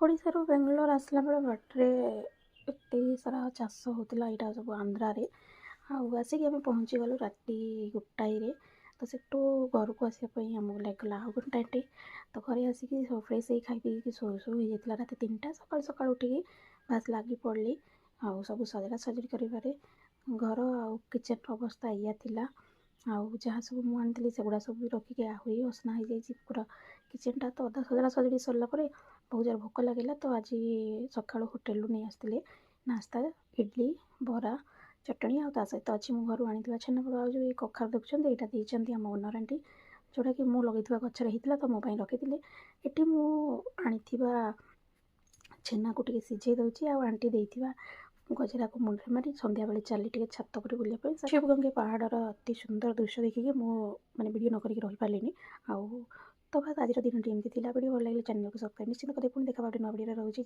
ଓଡ଼ିଶାରୁ ବେଙ୍ଗଲୋର ଆସିଲା ବେଳେ ବାଟରେ ଏତେ ସାରା ଚାଷ ହେଉଥିଲା। ଏଇଟା ସବୁ ଆନ୍ଧ୍ରାରେ। ଆଉ ଆସିକି ଆମେ ପହଞ୍ଚିଗଲୁ ରାତି 1ଟାରେ। ତ ସେଠୁ ଘରକୁ ଆସିବା ପାଇଁ ଆମକୁ ଲାଗିଗଲା ଆଉ ଘଣ୍ଟାଟେ। ତ ଘରେ ଆସିକି ସବୁ ଫ୍ରେଶ୍ ହେଇ, ଖାଇ ପିଇକି ଶୋଉ ଶୋଉ ହେଇଯାଇଥିଲା ରାତି 3ଟା। ସକାଳୁ ସକାଳୁ ଉଠିକି ବାସ୍ ଲାଗି ପଡ଼ିଲି ଆଉ ସବୁ ସଜଡ଼ା ସଜଡ଼ି କରିବାରେ। ଘର ଆଉ କିଚେନ୍ର ଅବସ୍ଥା ଏଇଆ ଥିଲା। ଆଉ ଯାହା ସବୁ ମୁଁ ଆଣିଥିଲି, ସେଗୁଡ଼ା ସବୁ ବି ରଖିକି ଆହୁରି ଅସନା ହେଇଯାଇଛି ପୁରା କିଚେନ୍ଟା। ତ ଅଧା ସଜଡ଼ା ସଜଡ଼ି ସରିଲା ପରେ ବହୁତ ଜୋର ଭୋକ ଲାଗିଲା। ତ ଆଜି ସକାଳୁ ହୋଟେଲରୁ ନେଇ ଆସିଥିଲେ ନାସ୍ତା, ଇଡ଼ଲି, ବରା, ଚଟଣି ଆଉ ତା ସହିତ ଅଛି ମୁଁ ଘରୁ ଆଣିଥିବା ଛେନାପୋଡ଼। ଆଉ ଯେଉଁ ଏଇ କଖାରୁ ଦେଖୁଛନ୍ତି, ଏଇଟା ଦେଇଛନ୍ତି ଆମ ଓନର୍ ଆଣ୍ଟି, ଯେଉଁଟାକି ମୁଁ ଲଗେଇଥିବା ଗଛରେ ହେଇଥିଲା, ତ ମୋ ପାଇଁ ରଖିଥିଲେ। ଏଠି ମୁଁ ଆଣିଥିବା ଛେନାକୁ ଟିକେ ସିଝେଇ ଦେଉଛି ଆଉ ଆଣ୍ଟି ଦେଇଥିବା ଗଜରାକୁ ମୁଣ୍ଡରେ ମାରି ସନ୍ଧ୍ୟାବେଳେ ଚାଲି ଟିକେ ଛାତ ଉପରେ ବୁଲିବା ପାଇଁ। ଶିବଗଙ୍ଗା ପାହାଡ଼ର ଅତି ସୁନ୍ଦର ଦୃଶ୍ୟ ଦେଖିକି ମୁଁ ମାନେ ଭିଡ଼ିଓ ନ କରିକି ରହିପାରିଲିନି। ଆଉ ତ ବାସ୍, ଆଜିର ଦିନଟି ଏମିତି ଥିଲା। ଭିଡ଼ିଓ ଭଲ ଲାଗିଲେ ଚ୍ୟାନେଲକୁ ସବସ୍କ୍ରାଇବ୍ ନିଶ୍ଚିତ କରିବେ। ପୁଣି ଦେଖା ଗୋଟେ ନୂଆ ଭିଡ଼ିଓରେ। ରହୁଛି, ଜୟ